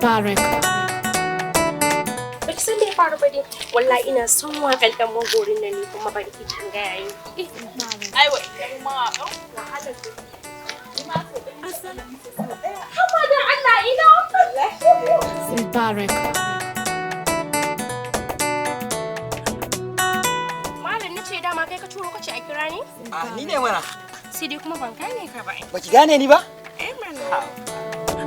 Mubarak. Baki san me ya faru ba dai. Wallahi ina son waƙar ɗan magorin nan ne, kuma bari ki jin gaya yi. Ai wa idan mawaƙan wahalar da Haba dan Allah, ina. Mubarak. Malam, nace dama kai ka turo kace a kira ni? A, ni ne mana. Sai dai kuma ban gane ka ba. Baki gane ni ba? Eh mana.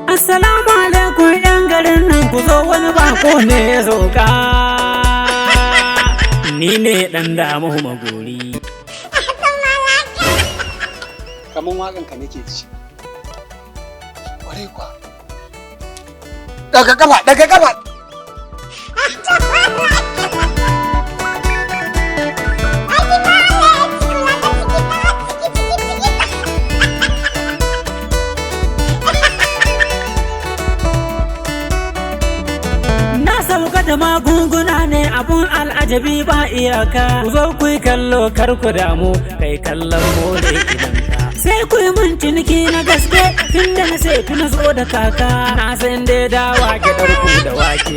Assalamu alaikum yan garin nan, ku zo, wani bako ne ya sauka. Ni ne ɗan damu magori. Kaman waƙan ka nake ji. Ƙwarai kuwa. Daga kafa, daga kafa. Na sauka da magunguna ne, abun al'ajabi ba iyaka. Ku zo ku yi kallo, kar ku damu, kai kallon mole idanka. Sai ku yi mun ciniki na gaske, tun da na sai na zo da kaka. Na san dai dawa gyaɗar ku da wake.